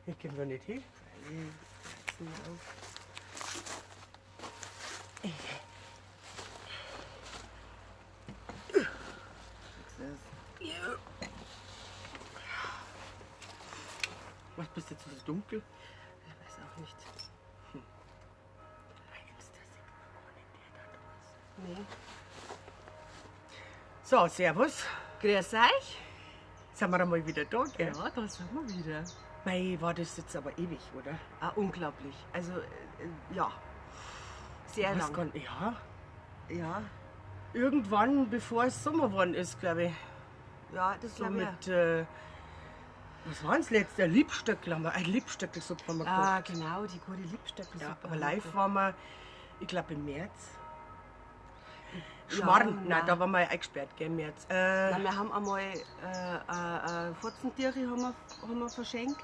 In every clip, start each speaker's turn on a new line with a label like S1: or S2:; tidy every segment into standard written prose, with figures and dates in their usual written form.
S1: Ich komm da nicht hin. Was, bist du jetzt so dunkel?
S2: Ich weiß auch nicht. Nee.
S1: So, servus.
S2: Grüß euch.
S1: Sind wir einmal wieder da, gell?
S2: Ja, da sind wir wieder.
S1: Mei, war das jetzt aber ewig, oder?
S2: Ah, unglaublich. Also, ja. Sehr
S1: Was
S2: lang.
S1: kann, ja.
S2: Ja.
S1: Irgendwann, bevor es Sommer geworden ist, glaube ich.
S2: Ja, das
S1: So
S2: glaube ich.
S1: mit, was war das letzte? Ein Liebstöckel haben wir, ein Liebstöckelsuppe haben wir
S2: Ah,
S1: gekocht.
S2: genau, die gute Liebstöckelsuppe.
S1: Ja, aber
S2: haben wir
S1: live
S2: gekocht.
S1: waren wir, ich glaube im März.
S2: Ja,
S1: Schmarrn, nein,
S2: nein.
S1: da waren wir ja eingesperrt, gell, im März.
S2: Nein, wir haben einmal Fotzentiere haben wir verschenkt.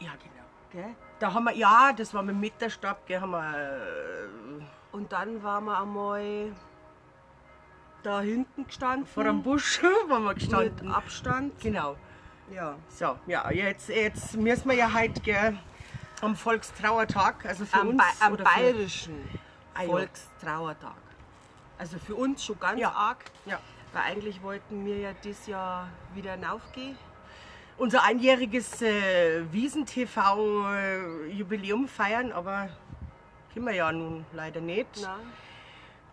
S1: Ja, genau.
S2: Gell?
S1: Da haben wir, ja, das war mit dem Meterstab, gell, haben wir,
S2: Und dann waren wir einmal da hinten gestanden.
S1: vor einem Busch waren wir gestanden.
S2: Mit Abstand.
S1: Genau.
S2: Ja.
S1: So, ja, jetzt müssen wir ja heute, gell, am Volkstrauertag, also für
S2: Am,
S1: uns.
S2: ba am
S1: oder für-
S2: bayerischen
S1: Ah, ja.
S2: Volkstrauertag. Also für uns schon ganz
S1: Ja.
S2: arg.
S1: Ja.
S2: Weil eigentlich wollten wir ja dieses Jahr wieder hinaufgehen.
S1: Unser einjähriges Wiesen-TV-Jubiläum feiern, aber können wir ja nun leider nicht.
S2: Nein.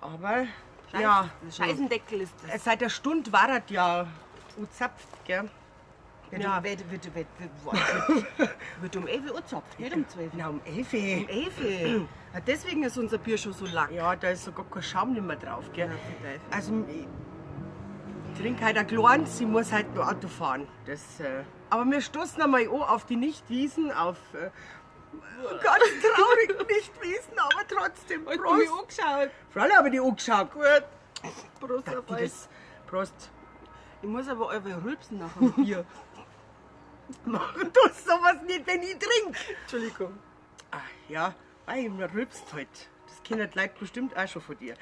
S1: Aber ja,
S2: Scheißendeckel ist das.
S1: Seit der Stunde war das ja uzapft, gell?
S2: Ja. Wird um 11 Uhr gezapft, nicht um 12 Uhr.
S1: Na, um 11
S2: Um
S1: Uhr.
S2: 11 Uhr. Ja, deswegen ist unser Bier schon so lang.
S1: Ja, da ist so gar kein Schaum nicht mehr drauf, gell?
S2: Ja, für Teufel.
S1: Also, ich trinke heute ein kleines, ich muss heute noch Auto fahren. Das, aber wir stoßen einmal an auf die Nichtwiesen, auf ganz traurig Nichtwiesen, aber trotzdem.
S2: Hast du mich
S1: Prost.
S2: angeschaut?
S1: Freilich habe ich die angeschaut.
S2: Gut. Prost auf
S1: Die
S2: euch.
S1: das, Prost.
S2: Ich muss aber einfach rülpsen nach dem Bier.
S1: Mach du sowas nicht, wenn ich trinke.
S2: Entschuldigung.
S1: Ach ja, weil man rülpst halt. Das kennen die Leute bestimmt auch schon von dir.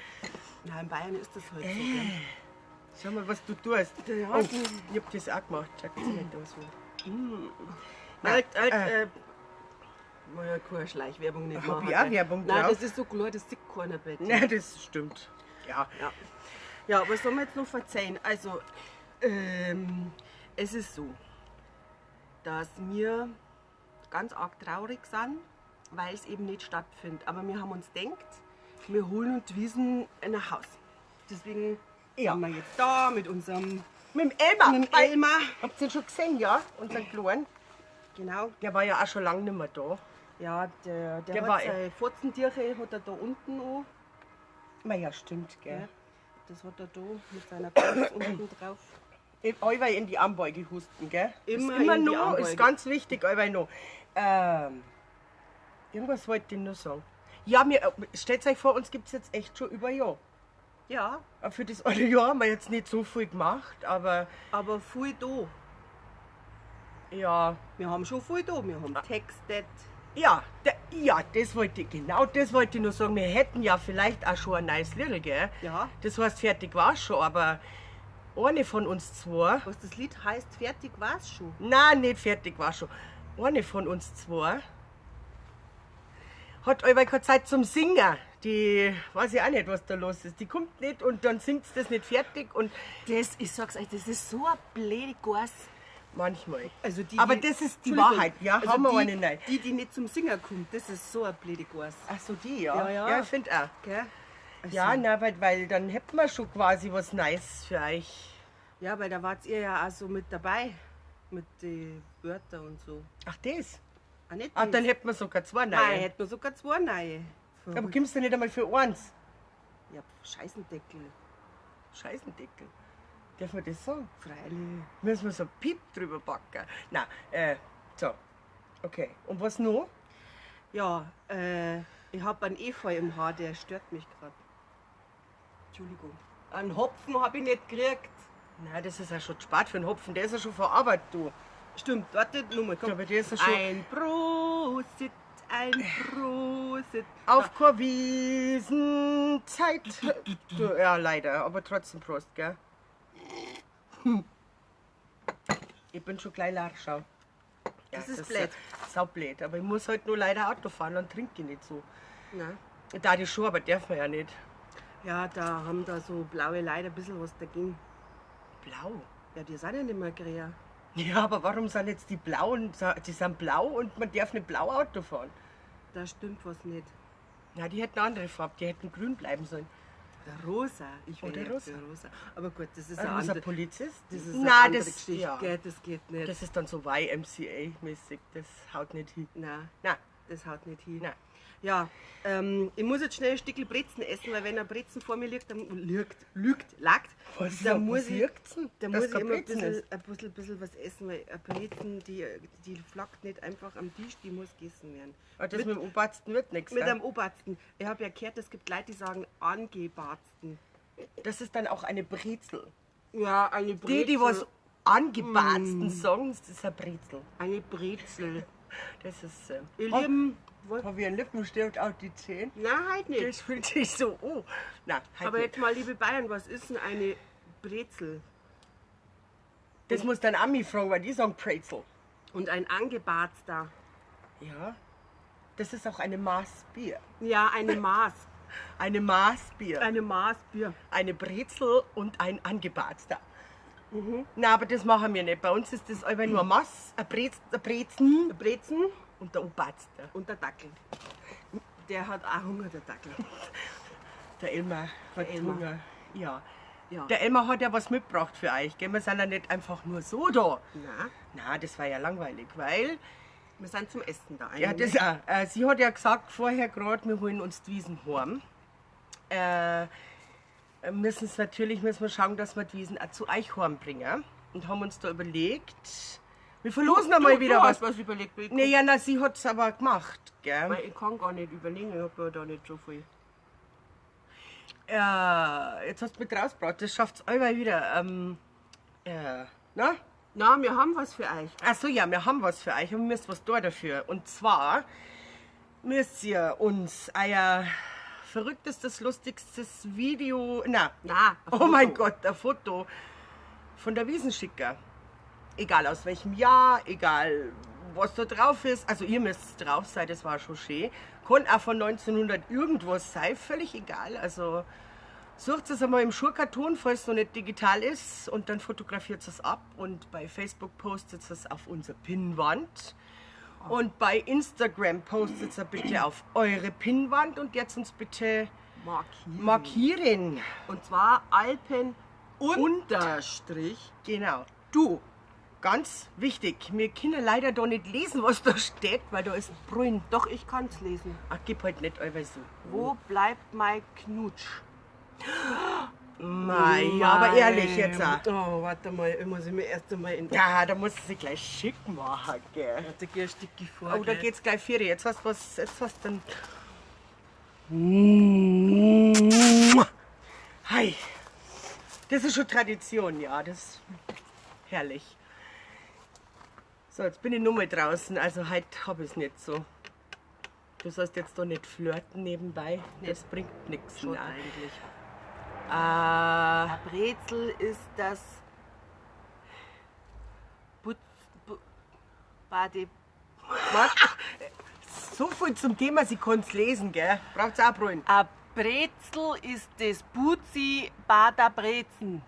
S2: Na, in Bayern ist das halt so, gell?
S1: Schau mal, was du tust.
S2: Ja,
S1: Oh, ich hab das auch gemacht. Schau, das nicht da so.
S2: Halt, halt,
S1: äh.
S2: ja keine Schleichwerbung nicht
S1: Hab
S2: machen.
S1: ich auch
S2: gell?
S1: Werbung
S2: Nein,
S1: drauf?
S2: das ist so klar, das sieht keiner bei dir.
S1: Nein, das stimmt. Ja.
S2: Ja. Ja, was soll man jetzt noch verzeihen? Also, es ist so, dass wir ganz arg traurig sind, weil es eben nicht stattfindet. Aber wir haben uns gedacht, wir holen uns die Wiesen nach Haus. Deswegen
S1: Ja.
S2: sind wir jetzt da mit unserem
S1: Mit dem Elmar.
S2: mit dem Elmar.
S1: Habt ihr ihn schon gesehen, ja? Unseren Kleinen.
S2: Genau.
S1: Der war ja auch schon lange nicht mehr da.
S2: Ja, der
S1: Der
S2: hat
S1: war-
S2: seine Fotzentiere hat er da unten auch.
S1: Na ja, stimmt, gell?
S2: Ja. Das hat er da mit seiner Gans unten drauf.
S1: Allweil in die Armbeuge husten, gell?
S2: Immer
S1: ist immer
S2: in die
S1: noch,
S2: Armbeuge.
S1: ist ganz wichtig, allweil noch. Irgendwas wollte ich nur sagen. Ja, mir, stellt euch vor, uns gibt es jetzt echt schon über ein Jahr.
S2: Ja,
S1: Für das eine Jahr haben wir jetzt nicht so viel gemacht, aber
S2: aber viel da.
S1: ja,
S2: Wir haben schon viel da. Wir haben textet.
S1: ja, ja, das wollte ich, genau das wollte ich nur sagen. Wir hätten ja vielleicht auch schon ein neues Liedl, gell?
S2: Ja.
S1: Das heißt, fertig war schon, aber eine von uns zwei,
S2: Was das Lied heißt, fertig war's schon.
S1: nein, nicht fertig war schon, eine von uns zwei hat allweil keine Zeit zum Singen. Die weiß ich auch nicht, was da los ist. Die kommt nicht und dann singt sie das nicht fertig und
S2: Das, ich sag's euch, das ist so ein blöde Gors.
S1: manchmal.
S2: Also die,
S1: aber
S2: die,
S1: das ist die
S2: Entschuldigung,
S1: Wahrheit, ja,
S2: also
S1: haben wir
S2: die,
S1: eine rein.
S2: Die, die nicht zum Singer kommt, das ist so ein blöde Gors.
S1: Ach so, die, ja.
S2: Ja, ja.
S1: Ja, ich finde auch.
S2: Gell? Also,
S1: Ja, na, weil dann hätten wir schon quasi was Nice für euch.
S2: Ja, weil da wart ihr ja auch so mit dabei. Mit den Wörtern und so.
S1: Ach, das?
S2: Ah, nicht
S1: Ach,
S2: das.
S1: dann hätten wir sogar zwei
S2: Nein,
S1: neue.
S2: hätten wir sogar zwei neue.
S1: Aber kommst du nicht einmal für eins?
S2: Ja, Scheißendeckel.
S1: Scheißendeckel. Darf man das sagen?
S2: Freilich.
S1: Müssen wir so ein Piep drüber packen? Na, so. Okay. Und was noch?
S2: Ja, ich hab einen Efeu im Haar, der stört mich gerade. Entschuldigung. Einen Hopfen hab ich nicht gekriegt.
S1: Nein, das ist ja schon zu spät für einen Hopfen. Der ist ja schon verarbeitet, du.
S2: Stimmt, warte, nochmal, komm.
S1: Ja, aber der ist ja schon-
S2: Ein Prosit, ein Prosit.
S1: Auf keine Wiesenzeit. Du, ja, leider, aber trotzdem Prost, gell? Ich bin schon gleich leer, schau. Ja,
S2: Das ist blöd.
S1: Saublöd. Aber ich muss halt nur leider Auto fahren, dann trinke ich nicht so.
S2: Nein.
S1: Da die schon, aber darf man ja nicht.
S2: Ja, da haben da so blaue Leute ein bisschen was dagegen.
S1: Blau.
S2: Ja, die sind ja nicht mehr grün.
S1: Ja, aber warum sind jetzt die blauen, die sind blau und man darf nicht blau Auto fahren?
S2: Da stimmt was nicht.
S1: Na, die hätten eine andere Farbe, die hätten grün bleiben sollen.
S2: Oder rosa. Ich
S1: Oder
S2: wäre ja
S1: rosa.
S2: für rosa. Aber gut, das ist
S1: Ein
S2: eine
S1: rosa
S2: andere,
S1: Polizist?
S2: das ist eine
S1: Nein,
S2: andere
S1: das,
S2: Geschichte.
S1: ja.
S2: Gell, das geht nicht.
S1: Das ist dann so YMCA-mäßig, das haut nicht hin.
S2: Nein,
S1: Nein,
S2: das haut nicht hin.
S1: Nein.
S2: Ja, ich muss jetzt schnell ein Stückchen Brezen essen, weil wenn ein Brezen vor mir liegt, dann lagt,
S1: Was-
S2: dann
S1: was
S2: muss ich,
S1: liegt's denn?
S2: dann
S1: Dass
S2: muss ich
S1: kein
S2: immer ein
S1: Brezen
S2: bisschen,
S1: ist?
S2: ein bisschen, bisschen was essen, weil eine Brezen, die flackt nicht einfach am Tisch, die muss gegessen werden.
S1: Aber das mit, dem Obersten wird nichts.
S2: Mit
S1: gell?
S2: einem Obersten. Ich habe ja gehört, es gibt Leute, die sagen angebatzten.
S1: Das ist dann auch eine Brezel.
S2: Ja, eine Brezel.
S1: Die, die was angebatzten sagen, das ist eine Brezel.
S2: Eine Brezel.
S1: Das ist.
S2: Ihr Lieben,
S1: Hab ich einen Lippenstift auf die Zähne?
S2: nein, halt nicht.
S1: Das fühlt sich so. Oh, na, halt
S2: Aber
S1: nicht.
S2: jetzt mal, liebe Bayern, was ist denn eine Brezel?
S1: Das muss dann Ami fragen, weil die sagen Brezel.
S2: Und ein angebatzter.
S1: Ja. Das ist auch eine Maß Bier.
S2: Ja, eine Maß.
S1: Eine Maß Bier.
S2: Eine Maß Bier.
S1: Eine Brezel und ein angebatzter. Na, aber das machen wir nicht. Bei uns ist das einfach nur ein Maß, ein Brezen
S2: Brezen
S1: und der Oberster.
S2: und der Dackel. Der hat auch Hunger, der Dackel.
S1: Der Elmar hat
S2: Elmar.
S1: Hunger. Ja.
S2: Ja.
S1: Der Elmar hat ja was mitgebracht für euch. Gell? Wir sind ja nicht einfach nur so da.
S2: Na,
S1: Na, das war ja langweilig, weil.
S2: wir sind zum Essen da.
S1: Ja, das auch. Sie hat ja gesagt vorher gerade, wir holen uns die Wiesen heim. Müssen es natürlich müssen wir schauen, dass wir die Wiesen auch zu euch heimbringen. Und haben uns da überlegt, wir verlosen einmal
S2: du,
S1: wieder
S2: du
S1: was.
S2: hast was überlegt. Ich,
S1: Nee, ja, na, sie hat es aber gemacht, gell?
S2: weil ich kann gar nicht überlegen, ich hab ja da nicht so viel.
S1: Jetzt hast du mich rausgebracht, das schafft's allweil wieder. Na?
S2: Na, wir haben was für euch.
S1: Ach so, ja, wir haben was für euch und wir müsst was da dafür. Und zwar müsst ihr uns euer verrücktestes, lustigstes Video, na,
S2: Na, ein
S1: oh
S2: Foto.
S1: mein Gott, ein Foto von der Wiesn schicken. Egal aus welchem Jahr, egal was da drauf ist. Also ihr müsst drauf sein, das war schon schön. Kann auch von 1900 irgendwas sein, völlig egal. Also sucht es einmal im Schuhkarton, falls es noch nicht digital ist, und dann fotografiert es ab und bei Facebook postet es auf unserer Pinnwand. Und bei Instagram postet es bitte auf eure Pinnwand und jetzt uns bitte
S2: Markieren.
S1: markieren.
S2: Und zwar Alpen Unterstrich
S1: Genau.
S2: du.
S1: Ganz wichtig, wir können leider da nicht lesen, was da steht, weil da ist Brünn.
S2: Doch, ich kann's lesen.
S1: Ach, gib halt nicht euer so.
S2: Wo bleibt mein Knutsch?
S1: Mei, ja, aber ehrlich jetzt auch.
S2: Oh, warte mal, ich muss mir erst einmal in.
S1: Ja, da musst du sie gleich schick machen, gell.
S2: Da geh ein Stückchen vor.
S1: Oh, da
S2: gell.
S1: geht's gleich vier. Jetzt hast du was, jetzt hast du dann. Hi. Das ist schon Tradition, ja, das ist herrlich. So, jetzt bin ich nur mal draußen, also heute hab ich's nicht so. Du sollst jetzt doch nicht flirten nebenbei, das bringt nichts.
S2: Schon
S1: Nein.
S2: eigentlich.
S1: Äh,
S2: Eine Brezel ist das Putz, Bu, Bade.
S1: was? So viel zum Thema, sie kann's lesen, gell? Braucht's auch Brüllen.
S2: Eine Brezel ist das Butzi Bader Brezen.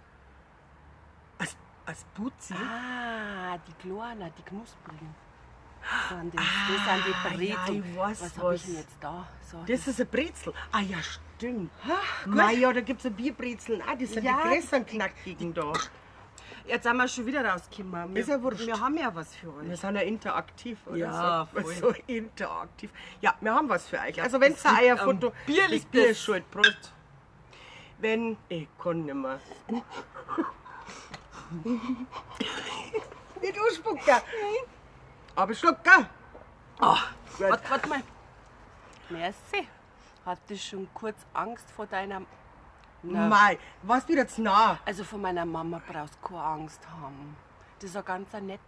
S1: Als, als Putzi?
S2: Ah, die kleinen, die knusprigen. Sind das, das sind die Brezel.
S1: ja, ich weiß
S2: was habe ich
S1: was.
S2: denn jetzt da? So,
S1: Das ist eine Brezel. Ah ja, stimmt. Mei, ja, da gibt's ja Bierbrezeln. Ah, die sind
S2: Ja,
S1: die größeren knackigen da.
S2: Jetzt sind wir schon wieder rausgekommen. Wir,
S1: Ist ja wurscht.
S2: Wir haben ja was für euch.
S1: Wir sind ja interaktiv, oder?
S2: Ja,
S1: so,
S2: voll.
S1: so interaktiv. Ja, wir haben was für euch. Also wenn
S2: das
S1: ihr
S2: liegt
S1: euer
S2: am
S1: Foto...
S2: Bier
S1: das
S2: liegt
S1: Bier
S2: das.
S1: ist schuld. Prost. Wenn... Ich kann nicht mehr. Nicht ausspucken. Aber schlucken.
S2: Oh,
S1: Gut.
S2: warte mal. Merci. Hatte schon kurz Angst vor deiner. Na,
S1: Mei, warst wieder zu nah.
S2: Also vor meiner Mama brauchst du keine Angst haben. Das ist eine ganz eine nette.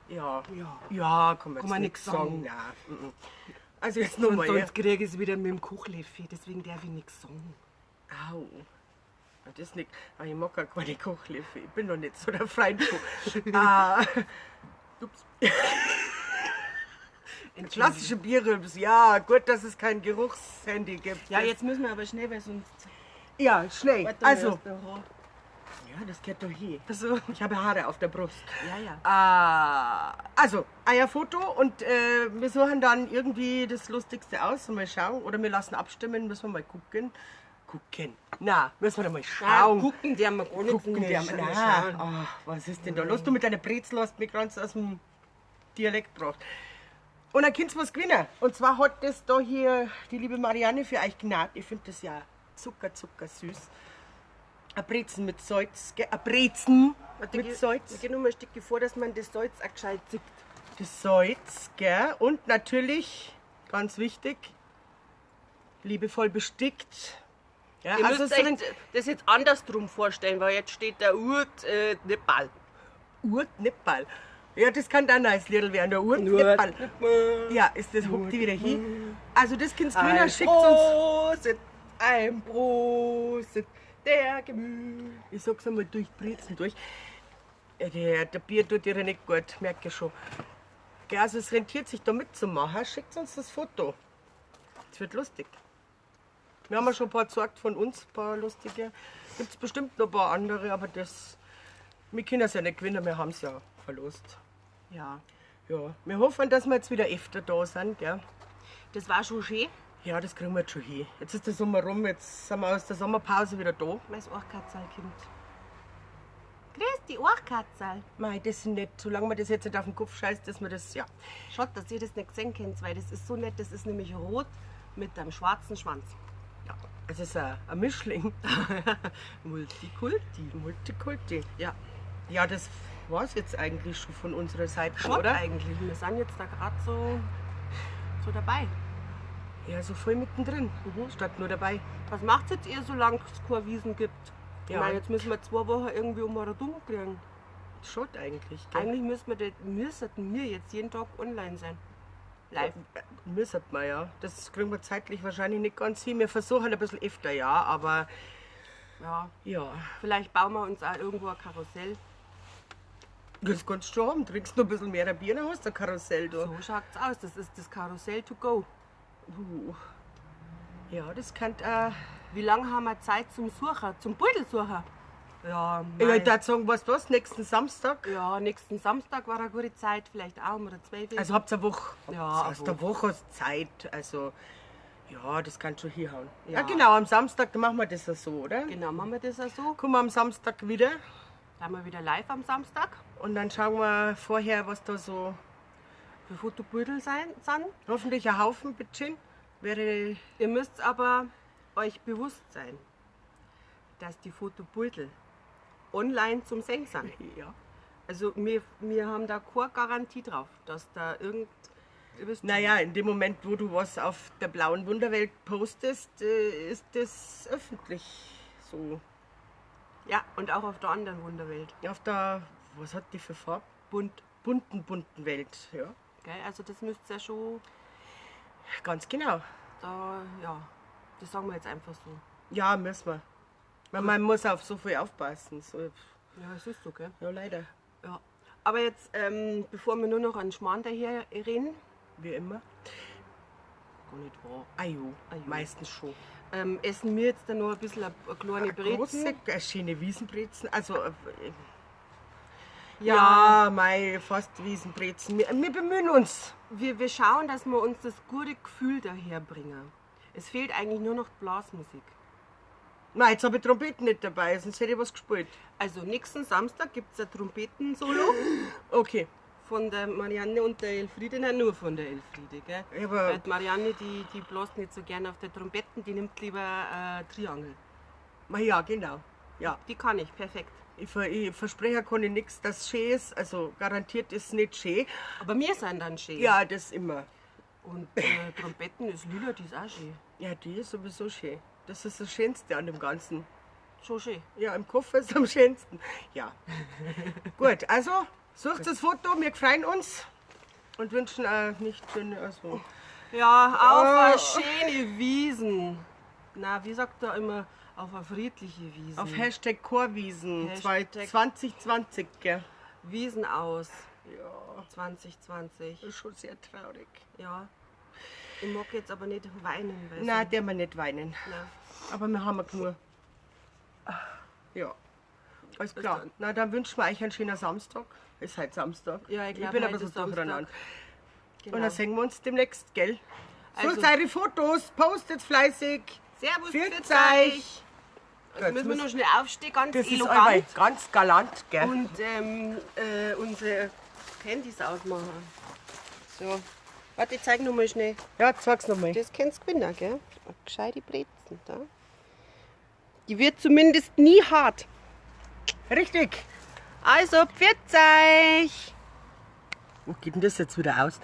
S1: Ja.
S2: Ja.
S1: Ja, kann man,
S2: Kann man
S1: jetzt
S2: nix
S1: nicht sagen.
S2: sagen.
S1: Nein. mhm. Also jetzt
S2: Und
S1: nochmal. Ja.
S2: sonst kriege ich es wieder mit dem Kochlöffel, deswegen darf ich nichts sagen.
S1: Au. Ah, Das ist nicht. Ah, ich mag gar keine Kochlöffel. Ich bin doch nicht so der Freund von. Ah, ups. Klassische Bierrülps. Ja, gut, dass es kein Geruchshandy gibt.
S2: Ja, jetzt müssen wir aber schnell, weil sonst.
S1: Ja, schnell.
S2: Warte mal,
S1: Also,
S2: erst der Haar.
S1: ja, das gehört doch hier.
S2: Also,
S1: Ich habe Haare auf der Brust.
S2: ja, ja.
S1: Also, euer Foto und wir suchen dann irgendwie das Lustigste aus und mal schauen. Oder wir lassen abstimmen, müssen wir mal gucken. Gucken. Na, müssen wir da mal schauen.
S2: Ah, gucken, die haben wir gar nichts
S1: Gucken, die haben, na, oh, was ist denn da los? Du mit deiner Brezel hast mich ganz aus dem Dialekt gebracht. Und dann könnt ihr was gewinnen. Und zwar hat das da hier die liebe Marianne für euch genäht. Ich finde das ja zucker, zucker süß. Ein Brezen mit Salz, gell? Ein Brezen mit Salz.
S2: Ich gehe nur mal ein Stück vor, dass man das Salz auch gescheit sieht.
S1: Das Salz, gell? Und natürlich, ganz wichtig, liebevoll bestickt. Ja,
S2: Ihr
S1: also
S2: müsst
S1: so
S2: euch
S1: ein
S2: das jetzt andersrum vorstellen, weil jetzt steht der Urt Nepal.
S1: Urt-Nippal. Ja, das kann dann ein neues Liedl werden, der Urt-Nippal. Ja, ist das, hockt die wieder hin. Also das Kind Grüner
S2: Ein
S1: schickt uns.
S2: Prosit, ein Prosit, der Gemüt.
S1: Ich sag's einmal durch die Brezen durch. Der Bier tut ihr nicht gut, merke ich schon. Gell, also es rentiert sich da mitzumachen. Schickt uns das Foto. Es wird lustig. Wir haben ja schon ein paar gezeigt von uns, ein paar lustige. Gibt es bestimmt noch ein paar andere, aber das. Wir können es ja nicht gewinnen, wir haben es ja verlost.
S2: Ja,
S1: Ja, wir hoffen, dass wir jetzt wieder öfter da sind, gell?
S2: das war schon schön.
S1: Ja, das kriegen wir jetzt schon hin. Jetzt ist der Sommer rum, jetzt sind wir aus der Sommerpause wieder da.
S2: Mein Ohrkatzel kommt. Grüß die Ohrkatzel.
S1: Mei, das ist nett. Solange man das jetzt nicht auf den Kopf scheißt, dass man das, ja.
S2: Schaut, dass ihr das nicht gesehen könnt, weil das ist so nett. Das ist nämlich rot mit einem schwarzen Schwanz.
S1: Ja, es ist ein Mischling.
S2: Multikulti.
S1: Multikulti.
S2: Ja,
S1: Ja, das war's jetzt eigentlich schon von unserer Seite,
S2: schon
S1: oder?
S2: eigentlich. Wir sind jetzt da gerade so dabei.
S1: Ja, so voll mittendrin, statt nur dabei.
S2: Was macht jetzt ihr, solange es keine Wiesen gibt?
S1: Ja.
S2: Ich meine, jetzt müssen wir 2 Wochen irgendwie um Radum kriegen.
S1: Schon eigentlich, gell?
S2: Eigentlich müssen wir, müssten wir jetzt jeden Tag online sein. Live.
S1: Müssen wir ja. Das kriegen wir zeitlich wahrscheinlich nicht ganz hin. Wir versuchen ein bisschen öfter, ja, aber
S2: Ja.
S1: ja.
S2: Vielleicht bauen wir uns auch irgendwo ein Karussell.
S1: Das kannst du schon haben. Trinkst noch ein bisschen mehr Bier, dann hast du ein Karussell da.
S2: So schaut's aus. Das ist das Karussell to go.
S1: Ja, das kann auch.
S2: Wie lange haben wir Zeit zum Suchen, zum Beutelsuchen? Ja, mei.
S1: Ich würde sagen, weißt du was, nächsten Samstag.
S2: Ja, nächsten Samstag war eine gute Zeit, vielleicht auch um oder 12.
S1: Also habt ihr eine Woche.
S2: Ja,
S1: Aus
S2: eine
S1: der Woche hast Zeit. Also, ja, das kannst du schon hinhauen. Ja.
S2: Ja.
S1: genau, am Samstag machen wir das ja so, oder?
S2: Genau, machen wir das auch so.
S1: Kommen wir am Samstag wieder
S2: Dann wir wieder live am Samstag.
S1: und dann schauen wir vorher, was da so.
S2: Für Fotobeutel sein sind.
S1: Hoffentlich ein Haufen, bitteschön. Wäre.
S2: Ihr müsst aber euch bewusst sein, dass die Fotobeutel online zum Sehen sind.
S1: Ja.
S2: Also wir haben da keine Garantie drauf, dass da irgend... ihr wisst schon.
S1: Naja, in dem Moment, wo du was auf der blauen Wunderwelt postest, ist das öffentlich so.
S2: Ja, und auch auf der anderen Wunderwelt.
S1: Auf der, was hat die für Farbe?
S2: Bunt.
S1: Bunten, bunten Welt, ja.
S2: Gell? Also das müsst ihr ja schon
S1: Ganz genau.
S2: da, ja, das sagen wir jetzt einfach so.
S1: Ja, müssen wir. Weil man muss auf so viel aufpassen. So,
S2: Ja, es ist so, gell?
S1: ja, leider.
S2: Ja. Aber jetzt, bevor wir nur noch an Schmarrn daher reden,
S1: Wie immer.
S2: gar nicht wahr,
S1: Ajo,
S2: Ajo.
S1: meistens schon.
S2: Essen wir jetzt dann noch ein bisschen eine kleine Brezen.
S1: Große, schöne Wiesenbrezen. Also,
S2: Ja,
S1: ja, mei, fast Wiesenbrezen. Wir bemühen uns.
S2: Wir schauen, dass wir uns das gute Gefühl daherbringen. Es fehlt eigentlich nur noch die Blasmusik.
S1: Nein, jetzt habe ich Trompeten nicht dabei, sonst hätte ich was gespielt.
S2: Also nächsten Samstag gibt es ein Trompetensolo
S1: Okay.
S2: von der Marianne und der Elfriede. Nein, nur von der Elfriede, gell?
S1: Ja, aber-
S2: Weil die Marianne, die bläst nicht so gern auf der Trompeten, die nimmt lieber Triangel.
S1: Ma ja, genau. Ja.
S2: Die kann ich, perfekt.
S1: Ich verspreche kann ich nichts, dass schön ist. Also garantiert ist nicht schön.
S2: Aber wir sind dann schön.
S1: Ja, das immer.
S2: Und Trompeten ist lila, die ist auch schön.
S1: Ja, die ist sowieso schön. Das ist das Schönste an dem Ganzen.
S2: Schon schön.
S1: Ja, im Koffer ist am schönsten. Ja. Gut, also sucht das Foto, wir freuen uns und wünschen auch nicht schöne, also.
S2: Ja, auf eine schöne Wiesen. Na, wie sagt er immer, auf eine friedliche Wiesen.
S1: Auf Hashtag Chorwiesen
S2: Hashtag
S1: 2020, gell?
S2: Wiesen aus.
S1: Ja,
S2: 2020.
S1: ist schon sehr traurig.
S2: Ja. Ich mag jetzt aber nicht weinen. Weil
S1: Nein, der wir nicht weinen.
S2: Nein.
S1: Aber wir haben genug. Ja. Alles klar.
S2: dann.
S1: Na, dann wünschen wir euch einen schönen Samstag. Ist heute Samstag.
S2: Ja, ich glaub,
S1: bin ein
S2: heute
S1: bisschen
S2: ist Samstag.
S1: durcheinander.
S2: Genau.
S1: Und dann sehen wir uns demnächst, gell?
S2: Also-
S1: Sucht eure Fotos, postet fleißig.
S2: Servus,
S1: Pfiat
S2: pfiat
S1: euch.
S2: euch. Jetzt müssen wir noch schnell aufstehen, ganz
S1: Das ist
S2: elegant.
S1: allweil ganz galant, gell?
S2: Und unsere Handys ausmachen. So. Warte, ich zeig noch mal schnell.
S1: Ja, zeig's nochmal.
S2: Das kennst du gewinnen, gell? Gescheite Brezen, da. Die wird zumindest nie hart.
S1: Richtig.
S2: Also, pfiat euch!
S1: Wo geht denn das jetzt wieder aus?